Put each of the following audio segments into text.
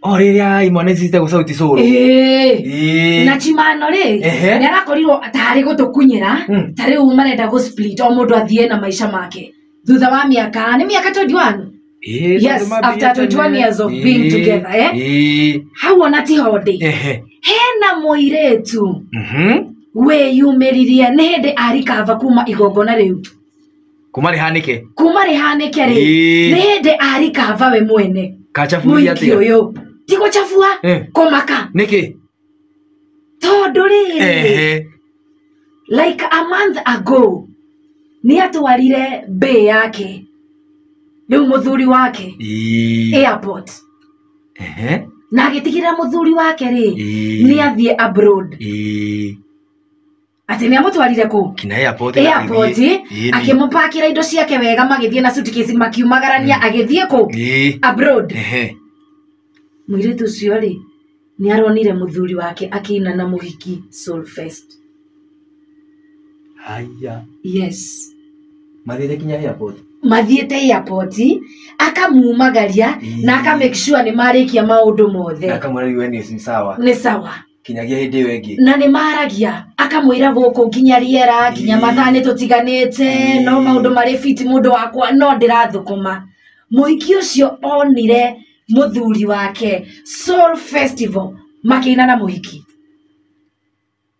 O rĩrĩa imwana ici citagwo Sauti Sol. Ĩĩ. Ĩĩ. Na Chimano rĩ, Ehe. nĩ arakorirwo tarĩ gũtũkunyĩra, ta rĩu marenda gũ split o mũndũ athiĩ na maica make thutha wa mĩaka, nĩ mĩaka 21. Ĩĩ, Yes, tondũ mambĩrĩria after 21 tene. years of being Ĩĩ. together, eh? Ĩĩ. Hau ona ti hondĩ. Ehe. Hena mũirĩtu wĩyumĩririe nĩ hĩndĩ arikava kuma igongona rĩu. Kuma rĩhanĩke. Kuma rĩhanĩke rĩ, Ĩĩ. nĩ hĩndĩ arikava we mwene. Kachaburia Mũhiki atĩa? ũyũ ti gũcabua, Eh. kũmaka. Nĩkĩ? Tondũ rĩrĩ, Ehe. like a month ago nĩ atwarire mbĩ yake, rĩu mũthuri wake, Ĩĩ. airport. Ehe. Na agĩtigĩrĩra mũthuri wake rĩ, Ĩĩ. nĩ athiĩ abroad. Ĩĩ. Atĩ nĩ amũtwarire kũ? Kinya airport. Airport. Ĩĩ, nĩ. Akĩmũpakĩra indo ciake wega, magĩthiĩ na suitcase, makiumagarania, agĩthiĩ kũ? Ĩĩ. Abroad. Ehe. Mũirĩtu ũcio rĩ, nĩ aronire mũthuri wake akĩina na mũhiki Soul Fest. Haya. Yes. Mathiĩte kinya airport. Mathiĩte airport, akamumagaria na aka make sure nĩ marĩkia maũndũ mothe. Na akamwĩra rĩu we nĩ sawa. Nĩ sawa. Kinyagia hĩndĩ ĩyo ĩngĩ. Na nĩ maragia, akamwĩra gũkũ nginya rĩera nginya Ĩĩ. mathaa nĩ tũtiganĩte, Ĩĩ. no maũndũ marĩ fiti mũndũ wakwa, no ndĩrathũkũma. Mũhiki ũcio onire mũthuri wake Soul Festival makĩina na mũhiki.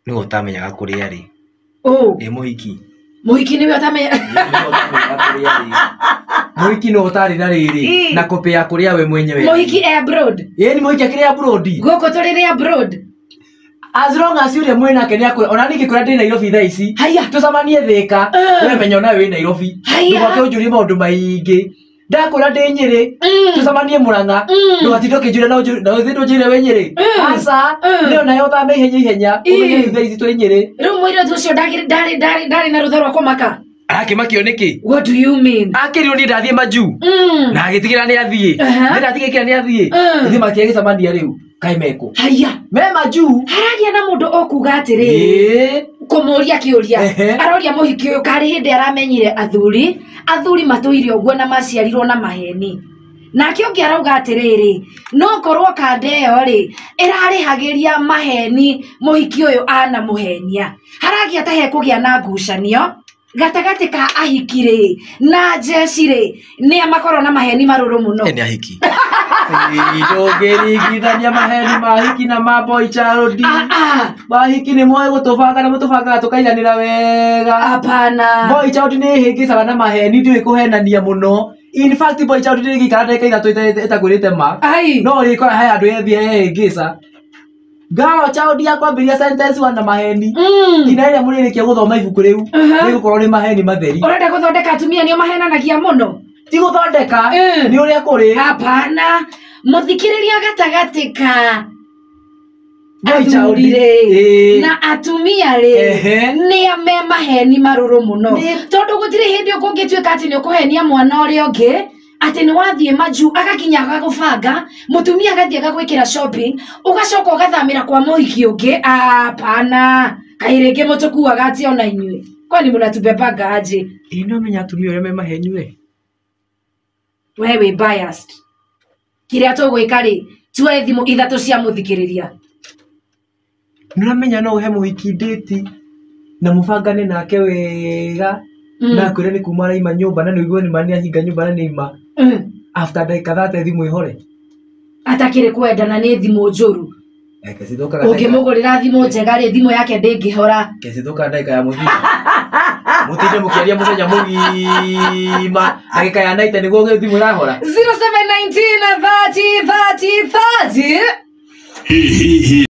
Nĩwe ũtamenyaga kũrĩa arĩ. Ũ. Ĩ mũhiki. Mũhiki nĩwe ũtamenya. Nĩwe ũtamenyaga kũrĩa arĩ. Mũhiki nĩwe ũtarĩ na rĩrĩ Ĩĩ. na kopĩ ya kũrĩa we mwenyewe. Mũhiki e abroad. Ĩĩ, ni mũhiki akĩrĩ abroad. Gũkũ tũrĩ nĩ abroad. As long as ũrĩa mwĩ nake nĩ akũrĩa, ona niĩ ngĩkwĩra ndĩ Nairobi thaa ici. Haya. Tũcemanie Thĩka. Eh. We menya onawe wĩ Nairobi. Haya. Ndũgoke ũnjũrie maũndũ maingĩ. Ndakwĩra ndĩ Nyĩrĩ. Tũcemanie Mũrang'a. Ndũgatinde ũkĩnjũria na ũnjũrie, na ũthiĩ ndũnjĩre wĩ Nyĩrĩ. Aca. Nĩ onawe ũthame ihenya ihenya. Ĩĩ. Ũmenye rĩu thaa ici twĩ Nyĩrĩ. Rĩu mũirĩtu ũcio ndarĩ na rũtha rwa kũmaka. Arakĩmakio nĩkĩ? What do you mean? Akĩrirwo niĩ ndathiĩ majuu. Na agĩtigĩra nĩ athiĩ. Aha. Nĩ ndatigĩkĩra nĩ athiĩ. Ithuĩ matiagĩcemania rĩu. Kaĩ mekũ? Haya. Me majuu. Haragia na mũndũ ũkuga atĩrĩrĩ, Ĩĩ. kũmũria kĩũria. Ehe. Aroria mũhiki ũyũ karĩ hĩndĩ aramenyire athuri matũire ũguo na maciarirwo na maheni. Nake ũngĩ arauga atĩrĩrĩ, no korwo kanda ĩyo rĩ, ĩrarĩhagĩria maheni mũhiki ũyũ anamũhenia. Haragia ta hekũgĩa na ngucanio gatagatĩ ka ahiki rĩ na njeci rĩ, nĩa makorwo na maheni marũrũ mũno. Nĩ ahiki. Ĩĩ, ndũngĩringithania maheni ma ahiki na ma boy child. Ah, ah. Mahiki nĩ moĩ gũtũbanga na mũtũbangaga tũkaiganĩra wega. Hapana. Boy child nĩ ĩhĩngĩcaga na maheni, ndiũĩ kũhenania mũno. In fact, boy child ndĩngĩikara ndagĩka ithatũ ĩtakwĩrĩte ma. Ai. No rĩkora he andũ ethie ehĩngĩca. Girl child yakwambĩrĩria sentence one na maheni. Nginya rĩrĩa mũrĩrĩkia gũthoma ibuku rĩu, Aha. rĩgũkorwo nĩ maheni matheri. Ũrenda gũthondeka atumia nĩo mahenanagia mũno? Ti gũthondeka, Mm. nĩ ũrĩa kũrĩ. Hapana. Mũthikĩrĩria gatagatĩ ka Boy child. athuri rĩ Ĩĩ. na atumia rĩ, Ehe. nĩa me maheni marũrũ mũno. Nĩ- Tondũ gũtirĩ hĩndĩ ũkũngĩtuĩka atĩ nĩ ũkũhenia mwana ũrĩa ũngĩ, atĩ nĩ wathiĩ majuu agakinya agagũbanga, mũtumia agathiĩ agagwĩkĩra shopping, ũgacoka ũgathamĩra kwa mũhiki ũngĩ. Hapana. Kaĩ rĩngĩ mũtũkuaga atĩ ona inyuĩ? Kwani mũnatubebanga aje? Ĩĩ, no menya atumia ũrĩa me maheni we. We wĩ biased. Kĩrĩa tũgwĩka rĩ, tuoe thimũ ithatũ cia mũthikĩrĩria. Nĩ ũramenya no ũhe mũhiki date na mũbangane nake wega, na akwĩre nĩ kuma araima nyũmba na nĩ ũigue nĩ ma nĩ ahinga nyũmba na nĩ aima. After ndagĩka 30 thimũ ĩhore. Atakĩrĩ kwenda na nĩ thimũ njũru. Reke cithũkaga ndagĩka- Ũngĩmũgũrĩra thimũ njega rĩ, thimũ yake ndĩngĩhora. Reke cithũkaga ndagĩka ya mũthia. Mũtinde mũkĩaria mũthenya mũgima ndagĩka ya 90 nĩguo thimũ ĩrahora. 0719 30 30 30. Hii hii hii.